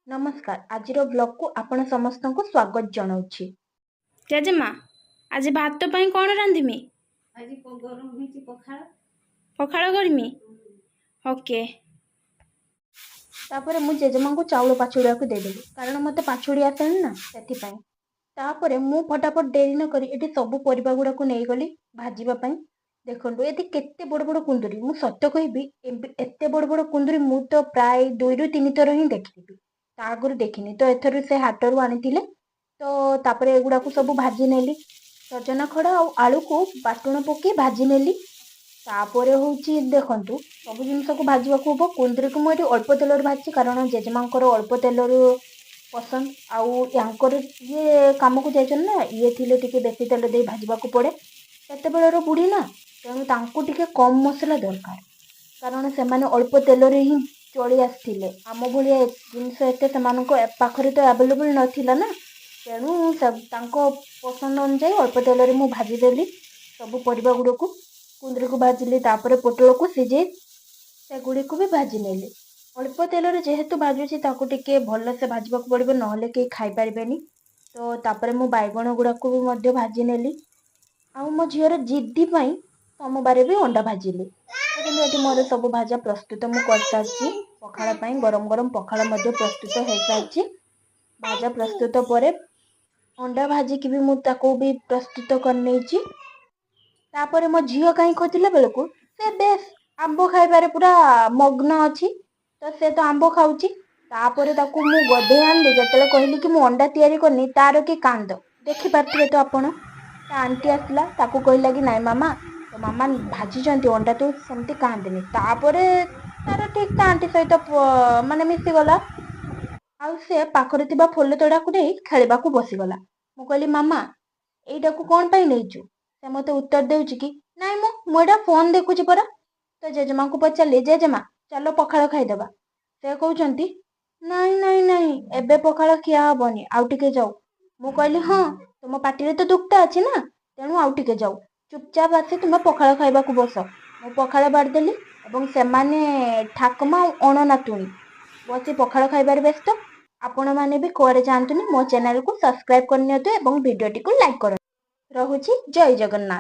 ନମସ୍କାର, ଆଜିର ବ୍ଲଗ୍କୁ ଆପଣ ସମସ୍ତଙ୍କୁ ସ୍ୱାଗତ ଜଣାଉଛି। ଜେଜେମା, ଆଜି ଭାତ ପାଇଁ କ'ଣ ରାନ୍ଧିମି? ଆଜି ଗରମ ହେଇଛି, ପଖାଳ। ପଖାଳ କରିମି, ଓକେ। ତାପରେ ମୁଁ ଜେଜେମାଙ୍କୁ ଚାଉଳ ପାଛୁଡ଼ିବାକୁ ଦେଇଦେଲି, କାରଣ ମୋତେ ପାଛୁଡ଼ି ଆସେନି ନା, ସେଥିପାଇଁ। ତାପରେ ମୁଁ ଫଟାଫଟ ଡେରି ନ କରି ଏଠି ସବୁ ପରିବା ଗୁଡ଼ାକୁ ନେଇଗଲି ଭାଜିବା ପାଇଁ। ଦେଖନ୍ତୁ, ଏଠି କେତେ ବଡ଼ ବଡ଼ କୁନ୍ଦୁରି। ମୁଁ ସତ କହିବି, ଏତେ ବଡ଼ ବଡ଼ କୁନ୍ଦୁରି ମୁଁ ତ ପ୍ରାୟ 2ରୁ 3 ଥର ହିଁ ଦେଖିଥିବି, ତା ଆଗରୁ ଦେଖିନି। ତ ଏଥର ସେ ହାଟରୁ ଆଣିଥିଲେ। ତ ତାପରେ ଏଗୁଡ଼ାକୁ ସବୁ ଭାଜି ନେଲି। ସଜନା ଖଡ଼ା ଆଉ ଆଳୁକୁ ବାଟଣ ପକେଇ ଭାଜି ନେଲି। ତାପରେ ହେଉଛି, ଦେଖନ୍ତୁ, ସବୁ ଜିନିଷକୁ ଭାଜିବାକୁ ହବ। କୁନ୍ଦୁରିକୁ ମୁଁ ଏଠି ଅଳ୍ପ ତେଲରେ ଭାଜିଛି, କାରଣ ଜେଜେମାଙ୍କର ଅଳ୍ପ ତେଲରୁ ପସନ୍ଦ। ଆଉ ୟାଙ୍କର, ଇଏ କାମକୁ ଯାଇଛନ୍ତି ନା, ଇଏ ଥିଲେ ଟିକେ ବେଶୀ ତେଲ ଦେଇ ଭାଜିବାକୁ ପଡ଼େ। ସେତେବେଳର ବୁଢ଼ୀ ନା, ତେଣୁ ତାଙ୍କୁ ଟିକେ କମ୍ ମସଲା ଦରକାର, କାରଣ ସେମାନେ ଅଳ୍ପ ତେଲରେ ହିଁ ଚଳି ଆସିଥିଲେ। ଆମ ଭଳିଆ ଜିନିଷ ଏତେ ସେମାନଙ୍କ ପାଖରେ ତ ଆଭେଲେବୁଲ୍ ନଥିଲା ନା। ତେଣୁ ତାଙ୍କ ପସନ୍ଦ ଅନୁଯାୟୀ ଅଳ୍ପ ତେଲରେ ମୁଁ ଭାଜିଦେଲି ସବୁ ପରିବା ଗୁଡ଼ିକୁ। କୁନ୍ଦୁରିକୁ ଭାଜିଲି, ତାପରେ ପୋଟଳକୁ ସିଝେଇ ସେଗୁଡ଼ିକୁ ବି ଭାଜି ନେଲି। ଅଳ୍ପ ତେଲରେ ଯେହେତୁ ଭାଜୁଛି, ତାକୁ ଟିକେ ଭଲସେ ଭାଜିବାକୁ ପଡ଼ିବ, ନହେଲେ କେହି ଖାଇପାରିବେନି। ତ ତାପରେ ମୁଁ ବାଇଗଣ ଗୁଡ଼ାକୁ ବି ମଧ୍ୟ ଭାଜି ନେଲି। ଆଉ ମୋ ଝିଅର ଜିଦ୍ଦି ପାଇଁ ସୋମବାର ବି ଅଣ୍ଡା ଭାଜିଲି। କିନ୍ତୁ ଏଠି ମୋର ସବୁ ଭଜା ପ୍ରସ୍ତୁତ ମୁଁ କରିସାରିଛି ପଖାଳ ପାଇଁ। ଗରମ ଗରମ ପଖାଳ ମଧ୍ୟ ପ୍ରସ୍ତୁତ ହେଇସାରିଛି। ଭଜା ପ୍ରସ୍ତୁତ ପରେ ଅଣ୍ଡା ଭାଜିକି ବି ମୁଁ ତାକୁ ବି ପ୍ରସ୍ତୁତ କରିନେଇଛି। ତାପରେ ମୋ ଝିଅ କାହିଁ ଖୋଜିଲା ବେଳକୁ ସେ ବେଶ ଆମ୍ବ ଖାଇବାରେ ପୁରା ମଗ୍ନ ଅଛି। ତ ସେ ତ ଆମ୍ବ ଖାଉଛି। ତାପରେ ତାକୁ ମୁଁ ଗଧେଇ ଆଣିଲି। ଯେତେବେଳେ କହିଲି କି ମୁଁ ଅଣ୍ଡା ତିଆରି କରିନି, ତାର କି କାନ୍ଦ ଦେଖିପାରୁଥିବେ ତ ଆପଣ। ତା ଆଣ୍ଟି ଆସିଲା, ତାକୁ କହିଲା କି ନାଇଁ ମାମା, ତ ମାମା ଭାଜିଛନ୍ତି ଅଣ୍ଡା, ତୁ ସେମିତି କାନ୍ଦେନି। ତାପରେ ତାର ଠିକ ତା ଆଣ୍ଟି ସହିତ ମାନେ ମିଶିଗଲା ଆଉ ସେ ପାଖରେ ଥିବା ଫୁଲ ତୋଡ଼ାକୁ ନେଇ ଖେଳିବାକୁ ବସିଗଲା। ମୁଁ କହିଲି, ମାମା, ଏଇଟାକୁ କ'ଣ ପାଇଁ ନେଇଛୁ? ସେ ମୋତେ ଉତ୍ତର ଦେଉଛି କି ନାଇଁ, ମୁଁ ଏଇଟା ଫୋନ୍ ଦେଖୁଛି ପରା। ତ ଜେଜେମାଙ୍କୁ ପଚାରିଲି, ଜେଜେମା, ଚାଲ ପଖାଳ ଖାଇଦେବା। ସେ କହୁଛନ୍ତି, ନାଇଁ ନାଇଁ ନାଇଁ, ଏବେ ପଖାଳ ଖିଆ ହବନି, ଆଉ ଟିକେ ଯାଉ। ମୁଁ କହିଲି, ହଁ, ତୁମ ପାଟିରେ ତ ଦୁଃଖଟା ଅଛି ନା, ତେଣୁ ଆଉ ଟିକେ ଯାଉ। ଚୁପଚାପ ଆସି ତୁମେ ପଖାଳ ଖାଇବାକୁ ବସ। ମୁଁ ପଖାଳ ବାଢ଼ିଦେଲି ଏବଂ ସେମାନେ ଠାକୁମା ଆଉ ଅଣନାତୁଣୀ ବସି ପଖାଳ ଖାଇବାରେ ବ୍ୟସ୍ତ। ଆପଣମାନେ ବି କୁଆଡ଼େ ଯାଆନ୍ତୁନି, ମୋ ଚ୍ୟାନେଲକୁ ସବସ୍କ୍ରାଇବ୍ କରିନିଅନ୍ତୁ ଏବଂ ଭିଡ଼ିଓଟିକୁ ଲାଇକ୍ କରନ୍ତୁ। ରହୁଛି, ଜୟ ଜଗନ୍ନାଥ।